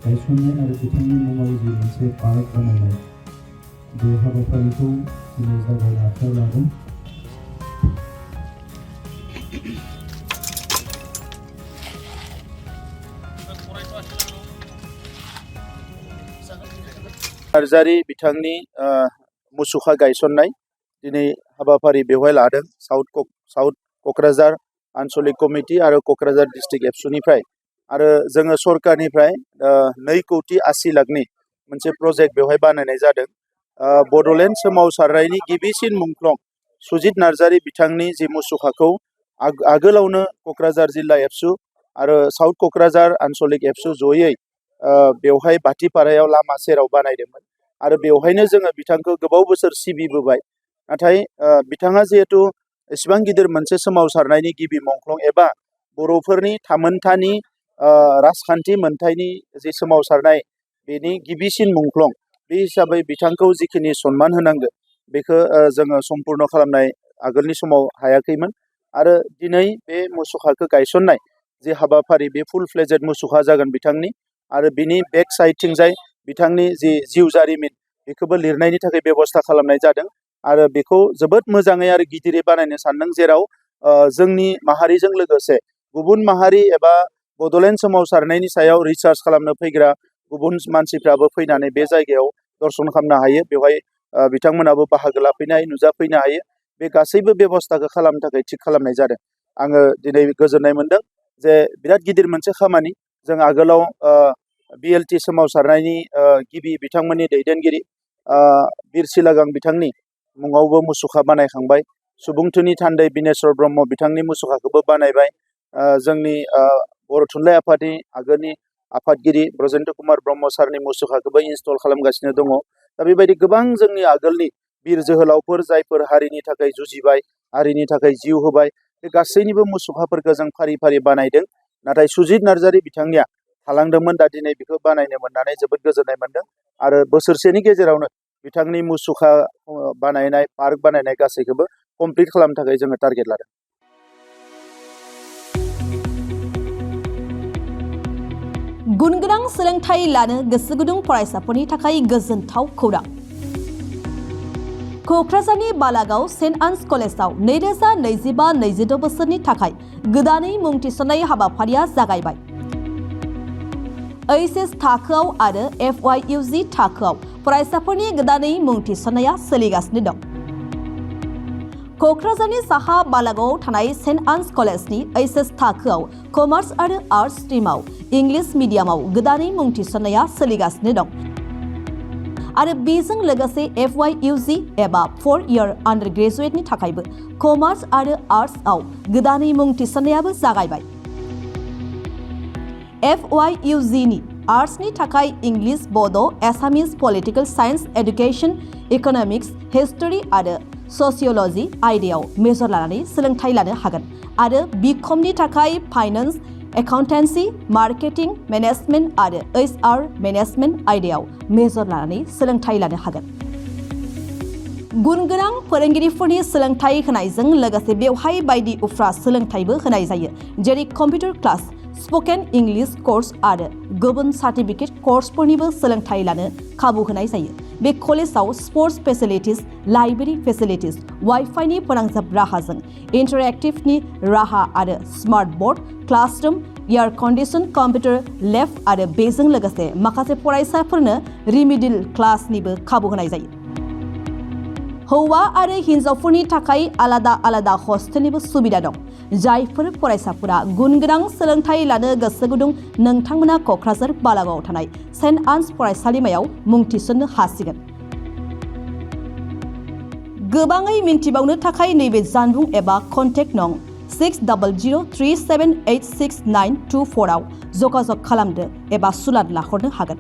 गायसननाय आरो बिथांनि मुङाव जि मोनसे पार्क बानायनाय बे हाबाफारिखौ दिनै जागायनो आखायाव लादों। नार्जारि बिथांनि मुसुखा गायसननाय दिनै हाबाफारि बेवहाय लादों साउथ क'क्राझार आन्चलिक कमिटि आरो क'क्राझार डिस्ट्रिक्ट एबसुनिफ्राय आरो जोङो सरकारनिफ्राय 2,80 लाखनि मोनसे प्रजेक्ट बेवहाय बानायनाय जादों। बड'लेण्ड सोमावसारनायनि गिबिसिन मुंख्लं सुजित नार्जारि बिथांनि जि मुसुखाखौ आगोलावनो क'क्राझार जिल्ला एबसु आरो साउथ क'क्राझार आन्चलिक एबसु जयै बेवहाय बाथिपारायाव लामा सेराव बानायदोंमोन आरो बेवहायनो जोङो बिथांखौ गोबाव बोसोर सिबिबोबाय। नाथाय बिथाङा जिहेतु एसेबां गिदिर मोनसे सोमावसारनायनि गिबि मुंख्लं एबा बर'फोरनि थामोनथानि राजखान्थि मोनथायनि जि सोमावसारनाय बेनि गिबिसिन मुंख्लं, बे हिसाबै बिथांखौ जिखिनि सन्मान होनांगौ बेखौ जोङो सम्पुर्ण खालामनाय आगोलनि समाव हायाखैमोन आरो दिनै बे मुसुखाखौ गायसननाय जि हाबाफारि बे फुल फ्लेजेड मुसुखा जागोन बिथांनि आरो बिनि बेक साइडथिंजाय बिथांनि जि जिउ जारिमिन बेखौबो लिरनायनि थाखाय बेबस्था खालामनाय जादों आरो बेखौ जोबोद मोजाङै आरो गिदिरै बानायनो सानदों, जेराव जोंनि माहारिजों लोगोसे गुबुन माहारि एबा बड'लेण्ड सोमावसारनायनि सायाव रिसार्च खालामनो फैग्रा गुबुन मानसिफ्राबो फैनानै बे जायगायाव दर्शन खालामनो हायो, बेवहाय बिथांमोनाबो बाहागो लाफैनो हायो, नुजाफैनो हायो। बे गासैबो बेबस्थाखौ खालामनो थाखाय थिग खालामनाय जादों। आङो दिनै गोजोननाय मोन्दों जे बिराद गिदिर मोनसे खामानि। जों आगोलाव BLT सोमावसारनायनि गिबि बिथांमोननि दैदेनगिरि बिर सिलागां बिथांनि मुङावबो मुसुखा बानायखांबाय। सुबुंथुनि थान्दै बिनेस्वर ब्रह्म बिथांनि मुसुखाखौबो बानायबाय। जोंनि बर' थुनलाइ आफादनि आगोलनि आफादगिरि ब्रजेन्द्र कुमार ब्रह्म सारनि मुसुखाखौबो इनस्टल खालामगासिनो दङ। दा बेबायदि गोबां जोंनि आगोलनि बिर जोहोलावफोर जायफोर हारिनि थाखाय जुजिबाय, हारिनि थाखाय जिउ होबाय, बे गासैनिबो मुसुखाफोरखौ जों फारि फारि बानायदों। नाथाय सुजित नार्जारि बिथांनिया थालांदोंमोन, दा दिनै बेखौ बानायनो मोननानै जोबोद गोजोननाय मोन्दों आरो बोसोरसेनि गेजेरावनो बिथांनि मुसुखा बानायनाय, पार्क बानायनाय गासैखौबो कमप्लिट खालामनो थाखाय जोङो टारगेट लादों। गुनगोनां सोलोंथाइ लानो गोसो गुदुं फरायसाफोरनि थाखाय गोजोनथाव खौरां। क'क्राझारनि बालागाव सेन्ट आन्स कलेजाव 2025-26 बोसोरनि थाखाय गोदानै मुं थिसननाय हाबाफारिया जागायबाय। HS थाखोआव आरो FYUG थाखोआव फरायसाफोरनि गोदानै मुं थिसननाया सोलिगासिनो दं। क'क्राझारनि साहा बालागावआव थानाय सेन्ट आन्स कलेजनि HS थाखोआव कमार्स आरो आर्ट्स स्ट्रिमाव इंलिश मिडियामाव गोदानै मुं थिसननाया सोलिगासिनो दं आरो बेजों लोगोसे FYUG एबा 4 इयार आन्डार ग्रेजुएटनि थाखायबो कमार्स आरो आर्ट्सआव गोदानै मुं थिसननायाबो जागायबाय। FYUG नि आर्ट्सनि थाखाय English, Bodo', Assamese, political science, education, economics, history आरो ससिय'ल'जि आयदायाव मेजर लानानै सोलोंथाइ लानो हागोन आरो BComनि थाखाय फाइनेन्स, एकाउन्टेन्सि, मार्केटिं, मेनेजमेन्ट आरो HR मेनेजमेन्ट आयदायाव मेजर लानानै सोलोंथाइ लानो हागोन। गुनगोनां फोरोंगिरिफोरनि सोलोंथाइ होनायजों लोगोसे बेवहाय बायदि उफ्रा सोलोंथाइबो होनाय जायो, जेरै computer class, spoken English course आरो गुबुन सार्टिफिकेट कर्सफोरनिबो सोलोंथाइ लानो खाबु होनाय जायो। बे कलेजाव स्पर्ट्स फेसिलिटिज, लाइब्रेरि फेसिलिटिज, वाइफाइनि फोनांजाब राहाजों इन्टारेक्टिभनि राहा आरो smart board, classroom, air condition computer lab आरो बेजों लोगोसे माखासे फरायसाफोरनो रिमिडियल क्लासनिबो खाबु होनाय जायो। हौवा आरो हिन्जावफोरनि थाखाय आलादा आलादा हस्टेलनिबो सुबिदा दं। जायफोर फरायसाफोरा गुनगोनां सोलोंथाइ लानो गोसो गुदुं, नोंथांमोना क'क्राझार बालागावआव थानाय सेन्ट आन्स फरायसालिमायाव मुं थिसननो हासिगोन। गोबाङै मिन्थिबावनो थाखाय नैबे जानबुं एबा कन्टेक्ट नं 6003786924 आव जगाजग खालामदो एबा सुलाद लाहरनो हागोन।